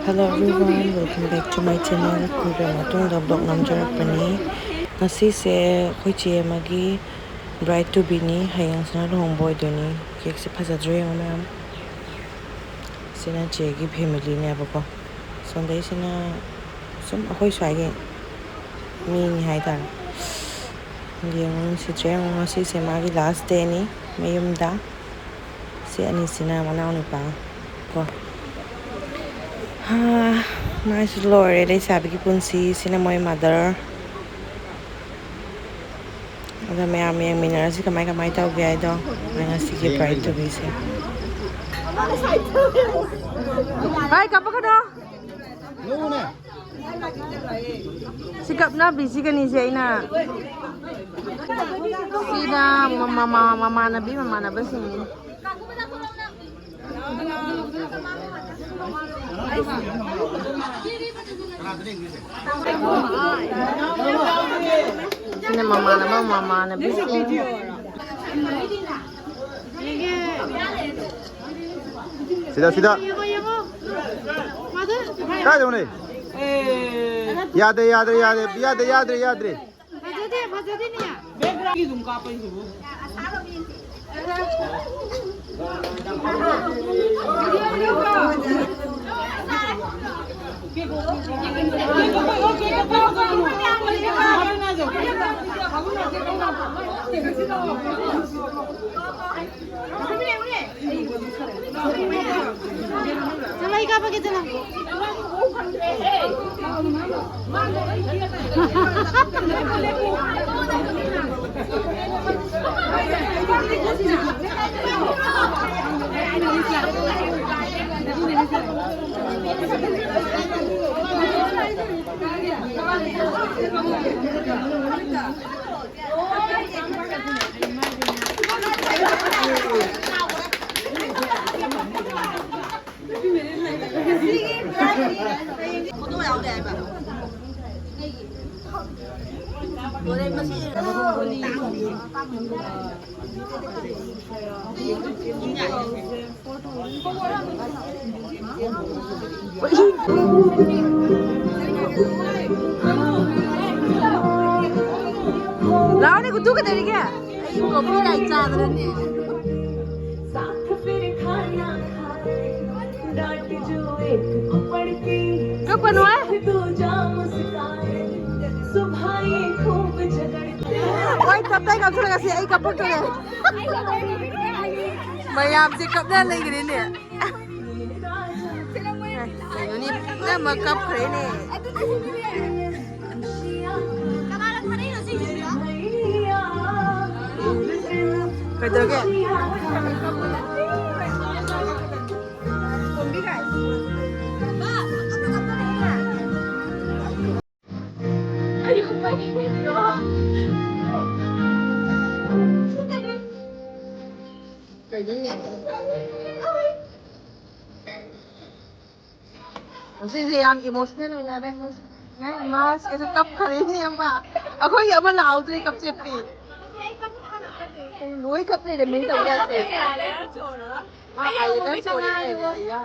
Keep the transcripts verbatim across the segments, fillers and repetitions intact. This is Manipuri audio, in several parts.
Hello everyone, welcome back to my channel. ꯀꯨꯏꯔꯕ ꯃꯇꯨꯡꯗ vlog ꯅꯝꯖꯔꯛꯄꯅꯤ꯫ ꯉꯁꯤꯁꯦ ꯑꯩꯈꯣꯏ ꯆꯦ ꯑꯃꯒꯤ bride to be ꯅꯤ, ꯍꯌꯦꯡꯁꯤꯅ ꯂꯨꯍꯣꯡꯕ ꯑꯣꯏꯗꯣꯏꯅꯤ꯫ Cake ꯁꯦ ꯐꯖꯗ꯭ꯔꯣ ꯌꯦꯡꯉꯣ ꯃꯌꯥꯝ꯫ ꯁꯤꯅ ꯆꯦꯒꯤ family ꯅꯦꯕꯀꯣ꯫ ꯁꯣꯝꯗꯩꯁꯤꯅ ꯁꯨꯝ ꯑꯩꯈꯣꯏ ꯁ꯭ꯋꯥꯏꯒꯤ ꯃꯤꯅꯤ ꯍꯥꯏꯇꯥꯔꯦ꯫ ꯌꯦꯡꯉꯣ, ꯅꯨꯡꯁꯤꯗ꯭ꯔꯦ ꯌꯦꯡꯉꯣ, ꯉꯁꯤꯁꯦ ꯃꯥꯒꯤ last day ꯅꯤ ꯃꯌꯨꯝꯗ꯫ ꯁꯤ ꯑꯅꯤꯁꯤꯅ ꯃꯅꯥꯎ ꯅꯨꯄꯥ ꯀꯣ꯫ ꯍꯥ, ꯃꯥꯏꯁꯨ ꯂꯣꯏꯔꯦ ꯂꯩꯁꯥꯕꯤꯒꯤ ꯄꯨꯟꯁꯤ꯫ ꯁꯤꯅ ꯃꯣꯏ mother꯫ ꯑꯗꯣ ꯃꯌꯥꯝ ꯌꯦꯡꯃꯤꯟꯅꯔꯁꯤ ꯀꯃꯥꯏ ꯀꯃꯥꯏ ꯇꯧꯒꯦ ꯍꯥꯏꯗꯣ꯫ ꯃꯣꯏ ꯉꯁꯤꯒꯤ bride to be ꯁꯦ꯫ ꯚꯥꯏ, ꯀꯥꯞꯄꯛꯀꯅꯣ꯫ ꯁꯤ ꯀꯞꯅꯕꯤꯁꯤꯒꯅꯤꯁꯦ ꯑꯩꯅ꯫ ꯁꯤꯅ ꯃꯃꯥ-, ꯃꯃꯥꯟꯅꯕꯤ ꯃꯃꯥꯟꯅꯕꯁꯤꯡꯅꯤ꯫ ꯁꯤꯅ ꯃꯃꯥꯟꯅꯕ ꯃꯃꯥꯟꯅꯕꯤꯁꯤꯡ꯫ ꯁꯤꯗ, ꯁꯤꯗ꯫ ꯀꯥꯏꯗꯅꯣꯅꯦ? ꯌꯥꯗ꯭ꯔꯦ, ꯌꯥꯗ꯭ꯔꯦ, ꯌꯥꯗ꯭ꯔꯦ, ꯌꯥꯗ꯭ꯔꯦ, ꯌꯥꯗ꯭ꯔꯦ, ꯌꯥꯗ꯭ꯔꯦ꯫ ꯐꯖꯗꯦ, ꯐꯖꯗꯦꯅꯦ꯫ ꯕꯦꯛꯒ꯭ꯔꯥꯎꯟꯒꯤ ꯑꯗꯨꯝ ꯀꯥꯞꯄ ꯑꯩꯁꯤꯕꯨ꯫ ꯆꯠꯂꯣ, ꯑꯩ ꯀꯥꯞꯄꯒꯦ, ꯆꯠꯂꯣ꯫ ꯂꯥꯎꯅꯦ, ꯒꯨꯗꯨ ꯀꯩꯗꯧꯔꯤꯒꯦ? ꯑꯩ ꯀꯣꯐꯤ ꯂꯥꯏ ꯆꯥꯗꯅꯅꯦ꯫ ꯀꯞꯀꯅꯨꯍꯦ꯫ ꯍꯣꯏ, ꯇꯞꯇꯥꯏ ꯀꯥꯞꯊꯣꯔꯛꯑꯁꯤ, ꯑꯩ ꯀꯞꯄꯛꯇꯣꯔꯦ꯫ ꯃꯌꯥꯝꯁꯦ ꯀꯞꯅ ꯂꯩꯈ꯭ꯔꯦꯅꯦ꯫ ꯀꯩꯅꯣꯅꯦ, ꯄꯨꯝꯅꯃꯛ ꯀꯞꯈ꯭ꯔꯦꯅꯦ꯫ ꯀꯩꯗꯧꯔꯒꯦ? ꯉꯁꯤꯁꯦ ꯌꯥꯝ emotional ꯑꯣꯏꯅꯔꯦ꯫ ꯅꯪ ꯃꯥꯁ ꯀꯩꯁꯨ ꯀꯞꯈ꯭ꯔꯦꯅꯦ ꯑꯃ꯫ ꯑꯩꯈꯣꯏꯒꯤ ꯑꯃ ꯂꯥꯛꯍꯧꯗ꯭ꯔꯦ ꯀꯞꯆꯦꯠꯄꯤ꯫ ꯂꯣꯏ ꯀꯞ ꯂꯩꯔꯝꯃꯦ ꯇꯧ ꯌꯥꯗꯦ꯫ ꯃꯥ ꯍꯥꯏꯔꯦ, ꯅꯪ ꯆꯣꯔꯤ ꯂꯩꯔꯦ, ꯑꯌꯥ꯫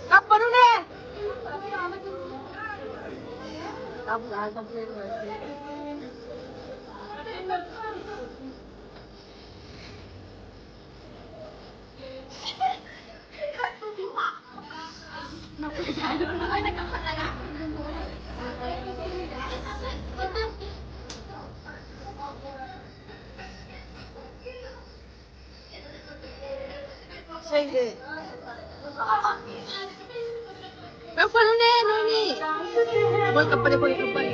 ꯀꯞꯄꯅꯨꯅꯦ꯫ ꯀꯞꯄꯨ ꯍꯥꯏ ꯀꯞꯄꯨ ꯂꯩꯔꯦ꯫ ꯀꯞꯀꯅꯨꯅꯦ ꯅꯣꯏꯅꯤ꯫ ꯃꯣꯏ ꯀꯞꯄꯗꯤ ꯑꯩꯈꯣꯏ ꯀꯞꯄꯅꯤ꯫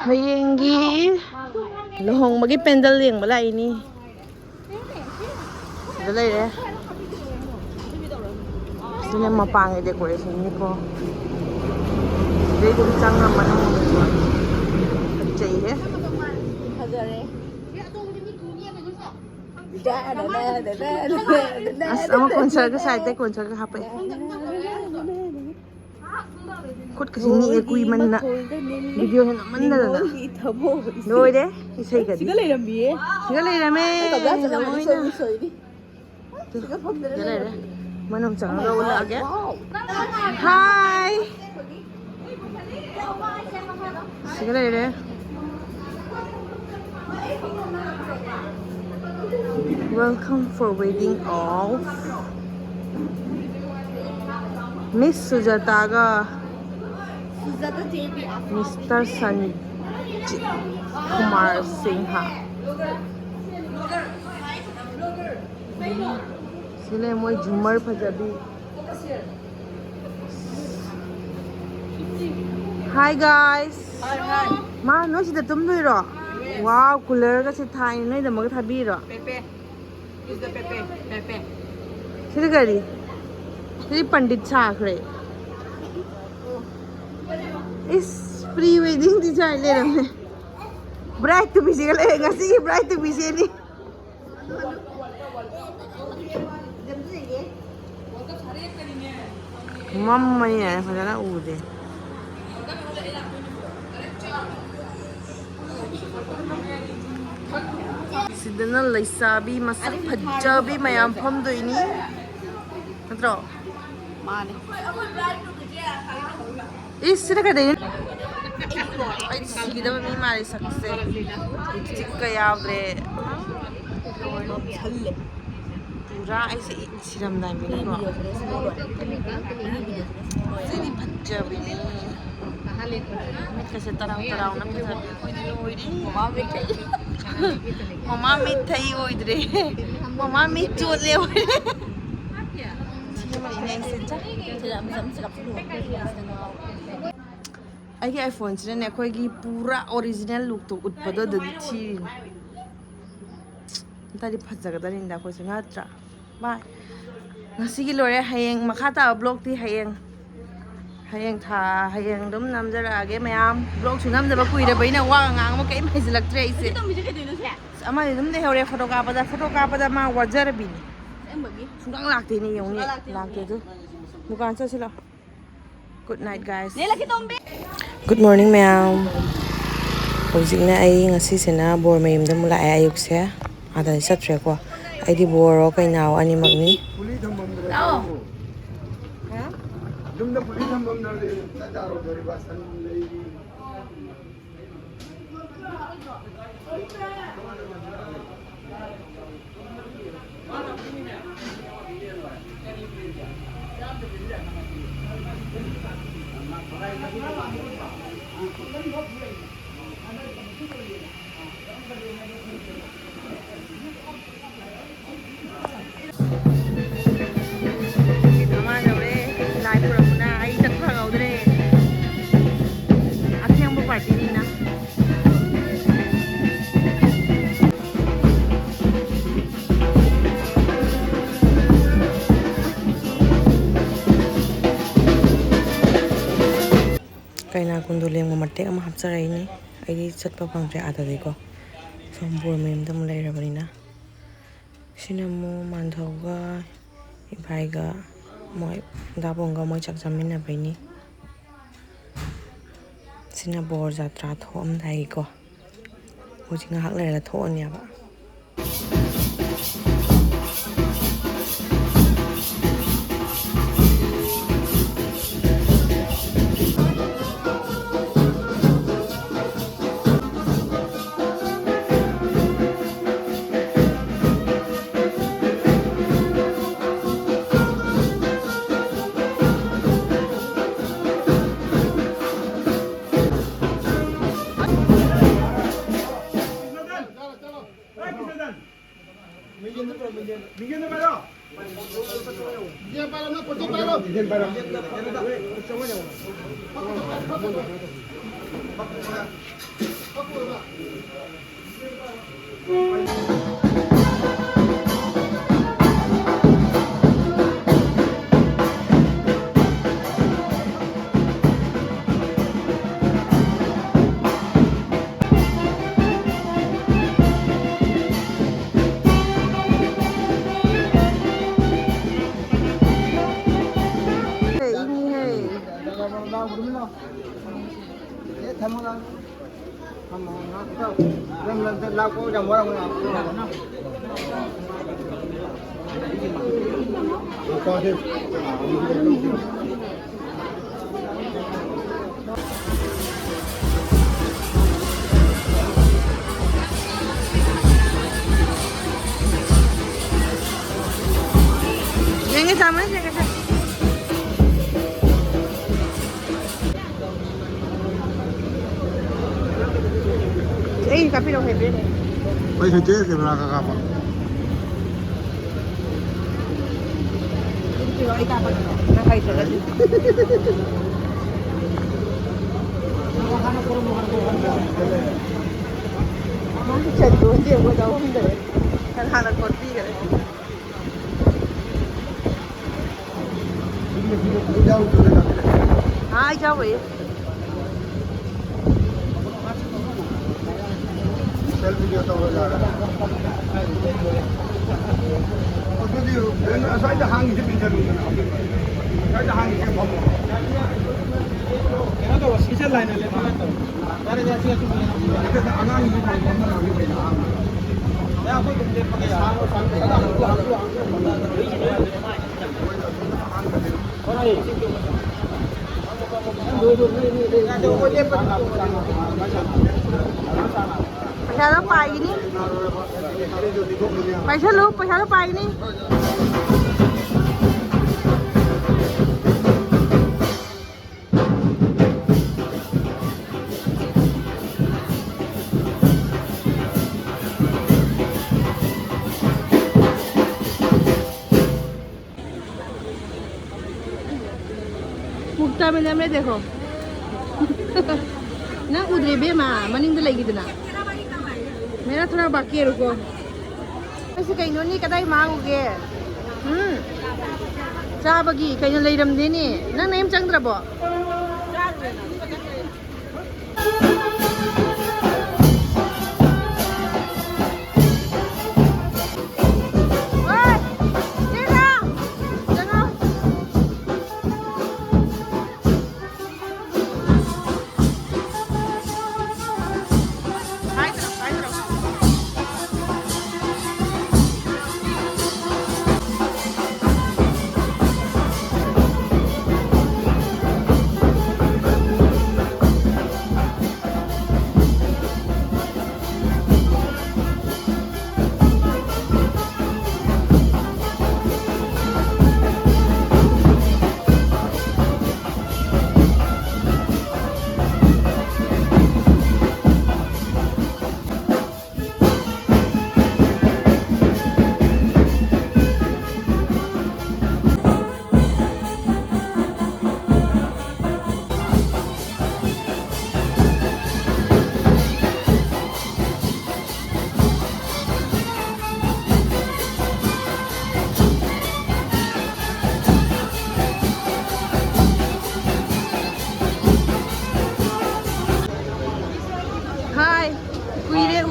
ꯍꯌꯦꯡꯒꯤ ꯂꯨꯍꯣꯡꯕꯒꯤ ꯄꯦꯟꯗꯜ ꯌꯦꯡꯕ ꯂꯥꯛꯏꯅꯤ꯫ ꯁꯤꯗ ꯂꯩꯔꯦ꯫ ꯁꯤꯅ ꯃꯄꯥꯟꯒꯤ decorationꯅꯤꯀꯣ꯫ ꯁꯤꯗꯩ ꯑꯗꯨꯝ ꯆꯪꯉ ꯃꯅꯨꯡ ꯐꯖꯩꯍꯦ꯫ ꯐꯖꯔꯦ꯫ ꯑꯁ, ꯑꯃ concertꯀ sideꯇꯩ concertꯀ ꯍꯥꯞꯄꯛꯑꯦ꯫ ꯈꯨꯠꯀꯁꯤ ꯅꯤꯛꯑꯦ ꯀꯨꯏꯃꯟꯅ꯫ ꯅꯤꯡꯉꯣꯜꯒꯤ ꯊꯃꯣꯏ꯫ ꯚꯤꯗꯤꯑꯣ ꯍꯦꯟꯅ ꯃꯟꯗꯗꯅ꯫ ꯅꯤꯡꯉꯣꯜꯒꯤ ꯊꯃꯣꯏ꯫ ꯂꯣꯏꯔꯦ ꯏꯁꯩꯒꯗꯤ꯫ ꯁꯤꯒ ꯂꯩꯔꯝꯃꯤꯌꯦ꯫ ꯁꯤꯒ ꯂꯩꯔꯝꯃꯦ꯫ ꯀꯕ꯭ꯂꯥ ꯆꯠꯂꯝꯃꯗꯤ ꯂꯣꯏꯅ꯫ ꯁꯣꯏꯗꯤ ꯁꯣꯏꯅꯤ꯫ ꯁꯤꯒ ꯐꯝꯗꯅ ꯁꯤꯒ ꯂꯩꯔꯦ꯫ ꯂꯩꯔꯝꯃꯤ꯫ ꯃꯅꯨꯡ ꯆꯪꯉꯒ ꯎꯠꯂꯛꯑꯒꯦ꯫ ꯍꯥꯏ꯫ ꯁꯤꯒ ꯂꯩꯔꯦ꯫ Welcome for wedding of Miss ꯁꯨꯖꯥꯇꯥꯒ Mister Sanjit Kumar Singh. ꯁꯤ ꯂꯩ ꯃꯣꯏ ꯖꯨꯃꯔ ꯐꯖꯕꯤ꯫ Hi guys. ꯃꯥ ꯅꯣꯏ ꯁꯤꯗ ꯇꯨꯝꯗꯣꯏꯔꯣ? Wow, cooler ꯒꯁꯦ ꯊꯥꯏꯅ ꯅꯣꯏꯗꯃꯛ ꯊꯥꯕꯤꯔꯣ? ꯄꯦꯄꯦ꯫ Is the ꯄꯦꯄꯦ? ꯄꯦꯄꯦ꯫ ꯁꯤꯗꯤ ꯀꯔꯤ? ꯁꯤꯗꯤ ꯄꯟꯗꯤꯠ ꯁꯥꯈ꯭ꯔꯦ꯫ ꯏꯁ, pre wedding ꯗꯤ ꯁꯥꯏ ꯂꯩꯔꯝꯃꯦ꯫ Bride to be ꯁꯤꯒ ꯂꯩꯔꯦ, ꯉꯁꯤꯒꯤ bride to be ꯁꯤꯅꯤ꯫ ꯃꯝꯕꯅꯤꯅ ꯐꯖꯅ ꯎꯗꯦ꯫ ꯁꯤꯗꯅ ꯂꯩꯁꯥꯕꯤ ꯃꯁꯛ ꯐꯖꯕꯤ ꯃꯌꯥꯝ ꯐꯝꯗꯣꯏꯅꯤ, ꯅꯠꯇ꯭ꯔꯣ? ꯃꯥꯅꯦ꯫ ꯏꯁ, ꯁꯤꯗ ꯀꯩꯗꯧꯔꯤꯅꯣ? ꯑꯩ ꯁꯤꯒꯗꯕ ꯃꯤ ꯃꯥꯜꯂꯦ ꯁꯛꯁꯦ꯫ ꯂꯤꯞꯁꯇꯤꯛꯀ ꯌꯥꯎꯗ꯭ꯔꯦ꯫ ꯄꯨꯔꯥ ꯑꯩꯁꯦ ꯁꯤꯔꯝꯗꯥꯏ ꯃꯤꯅꯤꯀꯣ꯫ ꯁꯤꯗꯤ ꯐꯖꯕꯤꯅꯤ꯫ ꯃꯤꯠꯀꯁꯦ ꯇꯔꯥꯎ ꯇꯔꯥꯎꯅ ꯐꯖꯕꯤ꯫ ꯑꯩꯈꯣꯏꯗꯤ ꯂꯣꯏꯔꯦ꯫ ꯃꯃꯥ ꯃꯤꯠ ꯊꯛꯏ꯫ ꯃꯃꯥ ꯃꯤꯠ ꯊꯛꯏ ꯑꯣꯏꯗ꯭ꯔꯦ꯫ ꯃꯃꯥ ꯃꯤꯠ ꯆꯣꯠꯂꯦ ꯑꯣꯏꯔꯦ꯫ ꯁꯤ ꯑꯃꯅꯤꯅꯦ ꯑꯩꯁꯦ ꯆꯥ-, ꯑꯩꯒꯤ iPhone ꯁꯤꯅꯅꯦ ꯑꯩꯈꯣꯏꯒꯤ ꯄꯨꯔꯥ original look ꯇꯣ ꯎꯠꯄꯗꯣ ꯑꯗꯨꯗꯤ ꯊꯤꯔꯤꯅꯤ꯫ ꯅꯠꯇ꯭ꯔꯗꯤ ꯐꯖꯒꯗꯕꯅꯤꯗ ꯑꯩꯈꯣꯏꯁꯨ ꯅꯠꯇ꯭ꯔꯥ? Bye꯫ ꯉꯁꯤꯒꯤ ꯂꯣꯏꯔꯦ꯫ ꯍꯌꯦꯡ ꯃꯈꯥ ꯇꯥꯕ vlog ꯇꯤ ꯍꯌꯦꯡ, ꯍꯌꯦꯡ ꯊꯥ, ꯍꯌꯦꯡ ꯑꯗꯨꯝ ꯅꯝꯖꯔꯛꯑꯒꯦ ꯃꯌꯥꯝ꯫ Vlog ꯁꯨ ꯅꯝꯗꯕ ꯀꯨꯏꯔꯕꯅꯤꯅ ꯋꯥ ꯉꯥꯡꯕ ꯀꯩꯝ ꯍꯩꯖꯤꯜꯂꯛꯇ꯭ꯔꯦ ꯑꯩꯁꯦ꯫ ꯁꯤ ꯇꯧꯃꯤꯁꯦ ꯀꯩꯗꯧꯅꯣ ꯁꯦ? ꯑꯃꯗꯤ ꯑꯗꯨꯝ ꯂꯩꯍꯧꯔꯦ photo ꯀꯥꯞꯄꯗ, photo ꯀꯥꯞꯄꯗ ꯃꯥ ꯋꯥꯖꯔꯕꯤꯅꯤ꯫ ꯑꯁꯦꯡꯕꯒꯤ? ꯁꯨꯡꯂꯥꯛ ꯂꯥꯛꯇꯦꯅꯦ, ꯌꯦꯡꯉꯨꯅꯦ꯫ ꯁꯨꯡꯂꯥꯛ ꯂꯥꯛꯇꯦ꯫ ꯂꯥꯛꯇꯦ ꯑꯗꯨ꯫ ꯗꯨꯀꯥꯟ ꯆꯠꯁꯤ ꯂꯥꯛꯑꯣ꯫ Good night, guys. Good morning, ꯃꯌꯥꯝ꯫ ꯍꯧꯖꯤꯛꯅ ꯑꯩ ꯉꯁꯤꯁꯤꯅ ꯕꯣꯔ ꯃꯌꯨꯝꯗ ꯑꯃꯨꯛ ꯂꯥꯛꯑꯦ ꯑꯌꯨꯛꯁꯦ꯫ ꯑꯥꯗꯗꯤ ꯆꯠꯇ꯭ꯔꯦꯀꯣ꯫ ꯑꯩꯗꯤ ꯕꯣꯔꯣ ꯀꯩꯅꯥꯎ ꯑꯅꯤꯃꯛꯅꯤ꯫ ꯂꯥꯏ ꯈꯨꯔꯨꯝꯕꯅ ꯑꯩ ꯆꯠꯄ ꯐꯪꯍꯧꯗ꯭ꯔꯦ꯫ ꯑꯊꯦꯡꯕ ꯄꯥꯔꯇꯤꯅꯤꯅ꯫ ꯀꯩꯅꯥ ꯀꯨꯟꯗꯣ ꯂꯦꯡꯕ ꯃꯇꯦꯛ ꯑꯃ ꯍꯥꯞꯆꯔꯛꯏꯅꯤ꯫ ꯑꯩꯗꯤ ꯆꯠꯄ ꯐꯪꯗ꯭ꯔꯦ ꯑꯥꯗꯗꯤꯀꯣ꯫ ꯁꯣꯝ ꯕꯣꯔ ꯃꯌꯨꯝꯗ ꯑꯃꯨꯛ ꯂꯩꯔꯕꯅꯤꯅ꯫ ꯁꯤꯅ ꯑꯃꯨꯛ ꯃꯥꯟꯙꯧꯒ ꯏꯚꯥꯏꯒ ꯃꯣꯏ ꯗꯥꯕꯣꯡꯒ ꯃꯣꯏ ꯆꯥꯛ ꯆꯥꯃꯤꯟꯅꯕꯩꯅꯤ꯫ ꯁꯤꯅ ꯕꯣꯔ ꯖꯥꯇ꯭ꯔꯥ ꯊꯣꯛꯑꯝꯗꯥꯏꯒꯤꯀꯣ꯫ ꯍꯧꯖꯤꯛ ꯉꯥꯏꯍꯥꯛ ꯂꯩꯔꯒ ꯊꯣꯛꯑꯅꯦꯕ꯫ ꯊꯝꯃꯣ, ꯂꯥꯛꯑꯣ꯫ ꯊꯝꯃꯣ, ꯉꯥꯏꯍꯥꯛ ꯂꯝ ꯂꯝꯗ ꯂꯥꯛꯄ ꯌꯥꯝ ꯋꯥꯔꯝꯒꯅꯤ꯫ ꯌꯦꯡꯒꯦ, ꯆꯥꯝꯃ ꯌꯦꯡꯒꯦ꯫ ꯑꯩ ꯀꯥꯞꯄꯤꯔꯛꯑꯣ, ꯍꯩꯕ꯭ꯔꯥ ꯌꯦꯡꯒꯦ꯫ ꯑꯩ ꯍꯩꯇꯦ ꯀꯦꯃꯦꯔꯥꯒ ꯀꯥꯞꯄ꯫ ꯑꯩ ꯀꯥꯞꯄ ꯅꯪ ꯍꯩꯇ꯭ꯔꯒꯗꯤ꯫ ꯃꯥꯒꯤ ꯁꯟꯗꯣꯟꯁꯦ ꯌꯦꯡꯕꯗ ꯑꯍꯨꯝꯗꯅꯦ꯫ ꯅꯪ ꯍꯥꯟꯅ ꯀꯣꯠꯄꯤꯈ꯭ꯔꯦ꯫ हाँ, आ जाओ भैया। ꯁꯦꯜꯐꯤꯒ ꯇꯧꯔꯒ꯫ ꯑꯗꯨꯗꯤ ꯉꯁꯥꯏꯗ ꯍꯥꯡꯉꯤꯁꯦ ꯄꯤꯟꯁꯤꯜꯂꯨꯗꯅ꯫ ꯉꯁꯥꯏꯗ ꯍꯥꯡꯉꯤꯁꯦ ꯐꯝꯃꯣ꯫ ꯀꯩꯅꯣ ꯇꯧꯔꯣ, ꯁꯤꯁꯦ ꯂꯥꯏꯟ ꯑꯦꯂꯦꯟ ꯇꯧꯔꯣ꯫ ꯌꯥꯔꯦ, ꯌꯥꯔꯦ, ꯁꯤ ꯑꯗꯨꯝ ꯌꯦꯡꯉꯣ꯫ ꯑꯉꯥꯡꯒꯤ ꯐꯝꯃꯣ, ꯑꯉꯥꯡꯒꯤ ꯐꯝꯃꯣ꯫ ꯑꯦ, ꯑꯩꯈꯣꯏ ꯑꯗꯨꯝ ꯂꯦꯞꯄꯒ ꯌꯥꯔꯦ꯫ ꯄꯩꯁꯥꯗꯣ ꯄꯥꯏꯒꯅꯤ꯫ ꯄꯥꯏꯁꯜꯂꯨ, ꯄꯩꯁꯥꯗꯣ ꯄꯥꯏꯒꯅꯤ꯫ मुक्ता में नमरे देखो। ꯅꯪ ꯎꯗ꯭ꯔꯦ ꯏꯕꯦꯝꯃ, ꯃꯅꯤꯡꯗ ꯂꯩꯈꯤꯗꯅ꯫ मेरा थोड़ा बाकी है, रुको। ꯑꯩꯁꯦ ꯀꯩꯅꯣꯅꯤ, ꯀꯗꯥꯏ ꯃꯥꯡꯉꯨꯒꯦ? ꯎꯝ? ꯆꯥꯕꯒꯤ ꯀꯩꯅꯣ ꯂꯩꯔꯝꯗꯦꯅꯦ꯫ ꯅꯪ ꯅꯌꯨꯝ ꯆꯪꯗ꯭ꯔꯕꯣ? ꯍꯣꯏ! ꯆꯦ ꯂꯥꯎ! ꯆꯪꯉꯣ!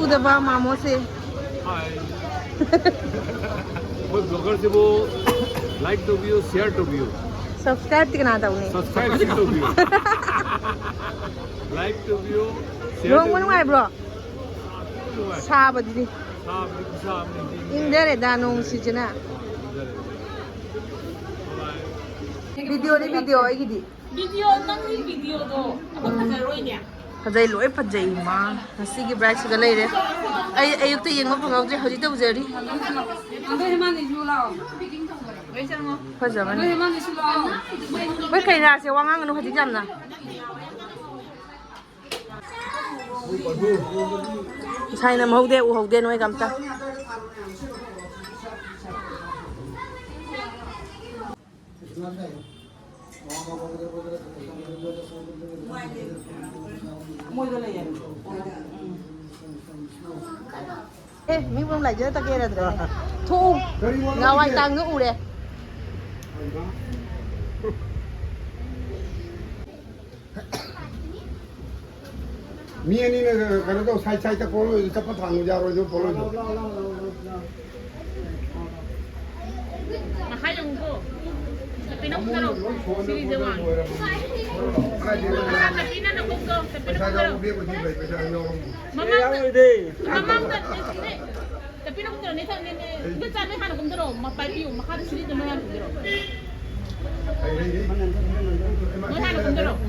ꯐꯖꯕ ꯃꯥꯃꯣꯁꯦ꯫ ꯑꯩꯈꯣꯏ ꯕ꯭ꯂꯣꯒꯔꯁꯤꯕꯨ ꯂꯥꯏꯛ ꯇꯧꯕꯤꯌꯨ, ꯁꯤꯌꯔ ꯇꯧꯕꯤꯌꯨ꯫ ꯁꯕꯁꯀ꯭ꯔꯥꯏꯕꯇꯤ ꯀꯅꯥ ꯇꯧꯅꯤ? ꯁꯕꯁꯀ꯭ꯔꯥꯏꯕꯁꯤ ꯇꯧꯕꯤꯌꯨ꯫ ꯂꯥꯏꯛ ꯇꯧꯕꯤꯌꯨ, ꯁꯤꯌꯔ ꯂꯨꯍꯣꯡꯕ ꯇꯧꯕꯤꯌꯨ꯫ ꯅꯨꯡꯉꯥꯏꯕ꯭ꯔꯣ? ꯅꯨꯡꯉꯥꯏ꯫ ꯁꯥꯕꯗꯨꯗꯤ꯫ ꯁꯥꯕꯗꯤ ꯈꯨꯁꯥ ꯑꯃꯅꯤ꯫ ꯏꯪꯊꯔꯦꯗ ꯅꯣꯡꯁꯤꯁꯤꯅ꯫ ꯏꯪꯊꯔꯦ꯫ ꯚꯤꯗꯤꯑꯣꯅꯤ ꯚꯤꯗꯤꯑꯣ ꯑꯩꯒꯤꯗꯤ꯫ ꯚꯤꯗꯤꯑꯣ, ꯅꯪꯒꯤ ꯚꯤꯗꯤꯑꯣꯗꯣ ꯑꯃꯨꯛ ꯐꯖꯔꯣꯏꯅꯦ꯫ ꯐꯖꯩ, ꯂꯣꯏ ꯐꯖꯩ꯫ ꯃꯥ ꯉꯁꯤꯒꯤ ꯕ꯭ꯔꯥꯏꯠꯁꯤꯒ ꯂꯩꯔꯦ꯫ ꯑꯩ ꯑꯌꯨꯛꯇ ꯌꯦꯡꯕ ꯐꯪꯍꯧꯗ꯭ꯔꯦ, ꯍꯧꯖꯤꯛꯇ ꯎꯖꯔꯤ꯫ ꯐꯖꯕꯅꯤ꯫ ꯑꯩꯈꯣꯏ ꯀꯩꯅꯥꯁꯦ ꯋꯥ ꯉꯥꯡꯒꯅꯨ ꯍꯧꯖꯤꯛ ꯌꯥꯝꯅ꯫ ꯉꯁꯥꯏ ꯅꯝꯍꯧꯗꯦ, ꯎꯍꯧꯗꯦ ꯅꯣꯏꯒ ꯑꯝꯇ꯫ ꯃꯣꯏꯗ ꯂꯩꯌꯦ꯫ ꯑꯦ, ꯃꯤ ꯃꯔꯨꯝ ꯂꯥꯏꯖꯗ ꯇꯛꯀꯦꯔꯗ꯭ꯔꯦ꯫ ꯊꯣꯛꯎ꯫ ꯅꯍꯥꯟꯋꯥꯏ ꯇꯥꯡꯗꯣ ꯎꯔꯦ꯫ ꯃꯤ ꯑꯅꯤꯅ ꯀꯩꯅꯣ ꯇꯧ, ꯁꯥꯏꯠ ꯁꯥꯏꯠꯇ ꯄꯣꯠꯂꯣꯏꯗꯣ, ꯆꯠꯄ ꯊꯥꯡꯕ ꯌꯥꯔꯣꯏꯗꯣ ꯄꯣꯠꯂꯣꯏꯗꯣ꯫ ꯃꯈꯥ ꯌꯦꯡꯉꯨꯀꯣ꯫ ꯆꯠꯄꯤ ꯅꯪ ꯈꯨꯝꯗꯔꯣ꯫ ꯁꯤꯔꯤꯁꯦ ꯋꯥꯡꯉꯤ꯫ ꯃꯈꯥ ꯆꯠꯄꯤ ꯅꯪ ꯅꯈꯣꯡꯗꯣ꯫ ꯆꯠꯄꯤ ꯅꯪ ꯄꯩꯁꯥ ꯈꯨꯝꯗꯔꯣ꯫ ꯌꯥꯎꯔꯝꯗꯦ, ꯍꯧꯖꯤꯛ ꯂꯩ, ꯄꯩꯁꯥ ꯌꯥꯎꯔꯝꯗꯦ꯫ ꯃꯃꯥꯡꯗ, ꯌꯥꯎꯔꯝꯗꯦ꯫ ꯃꯃꯥꯡꯗ, ꯆꯠꯄꯤ ꯅꯪ ꯈꯨꯝꯗꯔꯣ, ꯅꯦ, ꯅꯦ, ꯅꯦ꯫ ꯏꯗꯣꯝꯆꯥ, ꯅꯣꯏ ꯍꯥꯟꯅ ꯀꯨꯝꯊꯔꯛꯑꯣ, ꯃ-, ꯄꯥꯏꯕꯤꯌꯨ, ꯃꯈꯥꯗ ꯁꯤꯔꯤꯗ ꯅꯣꯏ ꯍꯥꯟꯅ ꯀꯨꯝꯊꯔꯛꯑꯣ꯫ ꯅꯣꯏ ꯍꯥꯟꯅ ꯀꯨꯝꯊꯔꯛꯑꯣ꯫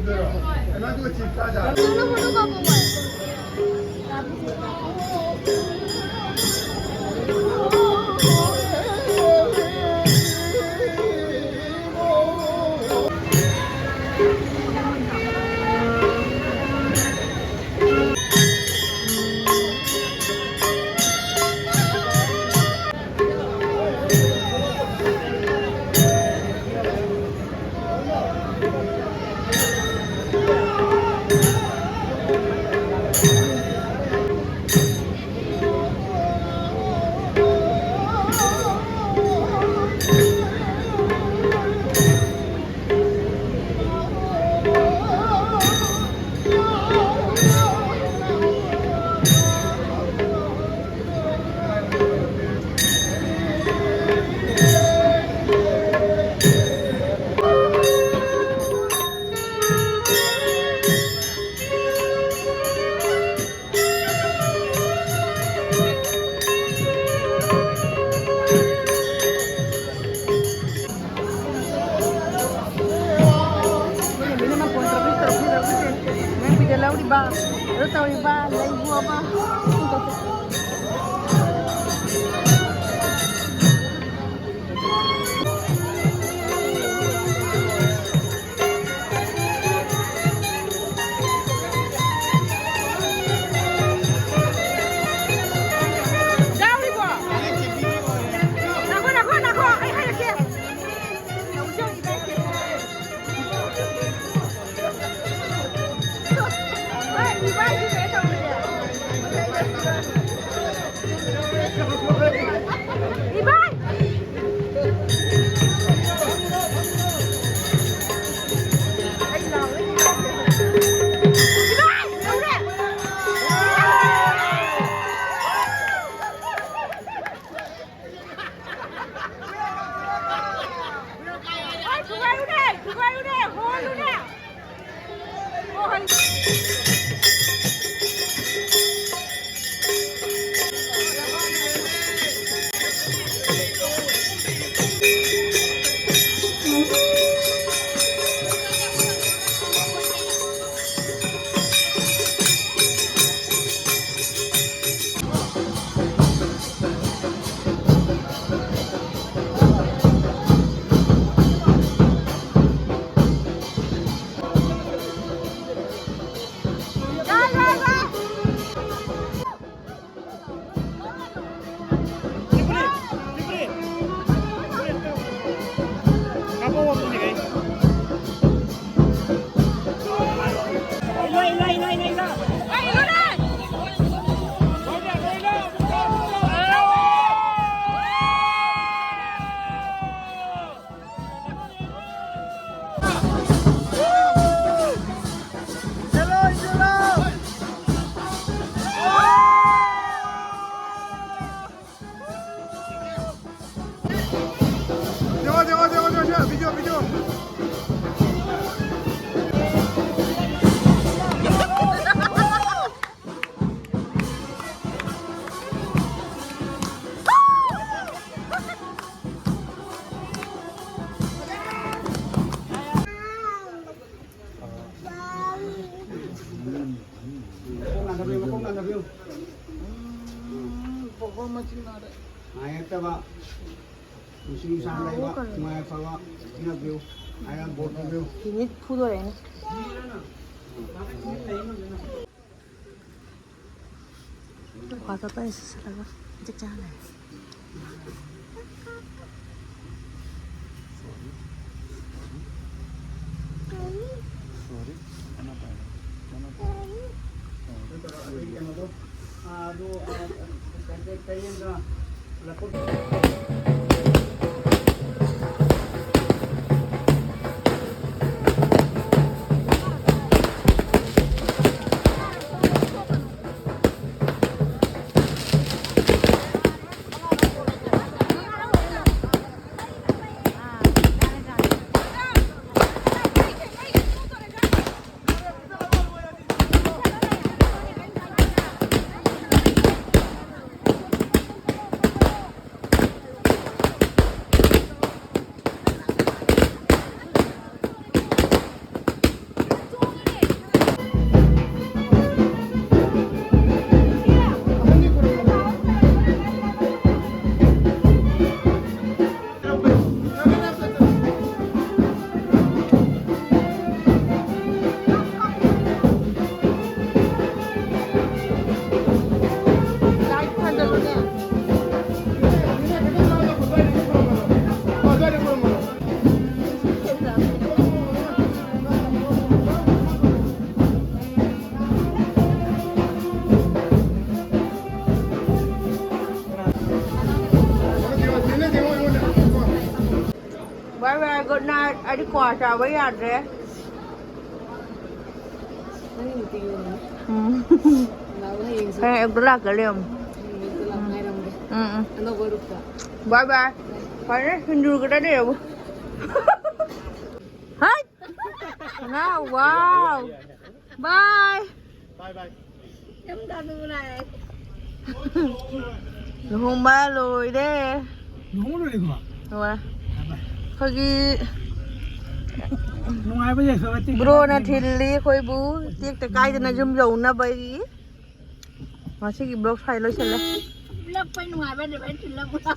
ꯇꯧꯔꯤꯕ, ꯑꯗꯨ ꯇꯧꯔꯤꯕ, ꯂꯩꯕꯨ ꯑꯃ꯫ ꯌꯥꯎꯔꯤꯕꯣ? ꯉꯥꯏꯈꯣ, ꯉꯥꯏꯈꯣ, ꯉꯥꯏꯈꯣ, ꯑꯩ ꯍꯥꯏꯔꯛꯀꯦ꯫ ꯍꯣꯏ, ꯏꯕꯥꯏꯁꯨ ꯀꯩꯅꯣ ꯇꯧꯔꯤꯌꯦ꯫ ꯃꯀꯣꯛ ꯅꯥꯟꯊꯕꯤꯌꯨ, ꯃꯀꯣꯛ ꯅꯥꯟꯊꯕꯤꯌꯨ꯫ ꯎꯝ, ꯕꯣꯕꯣ ꯃꯆꯤꯟ ꯅꯥꯔꯦ꯫ ꯅꯥꯌꯦꯛꯇꯕ, ꯅꯨꯡꯁꯤ ꯅꯨꯡꯁꯥ ꯂꯩꯕ, ꯅꯨꯡꯉꯥꯏ ꯑꯐꯕ ꯄꯤꯅꯕꯤꯌꯨ꯫ ꯑꯩꯅ ꯕꯣꯔ ꯄꯤꯕꯤꯌꯨ꯫ ꯀꯤꯅꯤ ꯐꯨꯗꯣꯔꯦ ꯑꯩꯅ꯫ ꯀ꯭ꯋꯥ ꯆꯠꯄ ꯑꯩ ꯁꯤꯠꯂꯒ ꯆꯥꯛ ꯆꯥꯔꯦ꯫ Bye bye, good night. ꯑꯩꯗꯤ ꯀ꯭ꯋꯥ ꯆꯥꯕ ꯌꯥꯗ꯭ꯔꯦ꯫ ꯅꯪꯒꯤ ꯅꯨꯄꯤꯒꯤ ꯑꯣꯏꯔꯝꯅꯤ꯫ ꯎꯝ꯫ ꯂꯥꯛꯑꯣ ꯍꯌꯦꯡꯁꯦ꯫ ꯍꯌꯦꯡ ꯑꯌꯨꯛꯇ ꯂꯥꯛꯀꯦ ꯂꯩꯔꯝꯃꯣ꯫ ꯍꯌꯦꯡ ꯑꯌꯨꯛꯇ ꯂꯥꯛꯑꯣ ꯎꯝ꯫ ꯉꯥꯏꯔꯝꯒꯦ꯫ ꯎꯝ, ꯎꯝ꯫ ꯑꯅꯧꯕ ꯒ꯭ꯔꯨꯞꯇ꯫ Bye bye. ꯐꯔꯦ, ꯁꯤꯡꯖꯨ ꯈꯛꯇ ꯂꯩꯔꯕꯣ? ꯍꯥꯏ! ꯅꯥ, wow! Bye! Bye bye. ꯌꯥꯝ ꯇꯥꯅꯤꯡꯕ ꯂꯥꯛꯑꯦ꯫ ꯂꯨꯍꯣꯡꯕ ꯂꯣꯏꯔꯦ꯫ ꯂꯨꯍꯣꯡꯕ ꯂꯣꯏꯔꯦꯀꯣ? ꯂꯣꯏꯔꯦ꯫ Bye bye. ꯑꯩꯈꯣꯏꯒꯤ ꯅꯨꯡꯉꯥꯏꯕ ꯌꯥꯏꯐꯕ ꯇꯦꯛꯇ ꯕ꯭ꯔꯣꯅ ꯀꯥꯏꯗꯅ ꯊꯤꯜꯂꯤ ꯑꯩꯈꯣꯏꯕꯨ ꯇꯦꯛꯇ ꯀꯥꯏꯗꯅ ꯌꯨꯝ ꯌꯧꯅꯕꯒꯤ꯫ ꯉꯁꯤꯒꯤ ꯕ꯭ꯂꯣꯛ ꯁ꯭ꯋꯥꯏ ꯂꯣꯏꯁꯤꯜꯂꯦ꯫ ꯊꯤꯜꯂꯛꯄꯩ ꯅꯨꯡꯉꯥꯏꯕ ꯑꯗꯨꯃꯥꯏꯅ ꯊꯤꯜꯂꯛꯄ꯫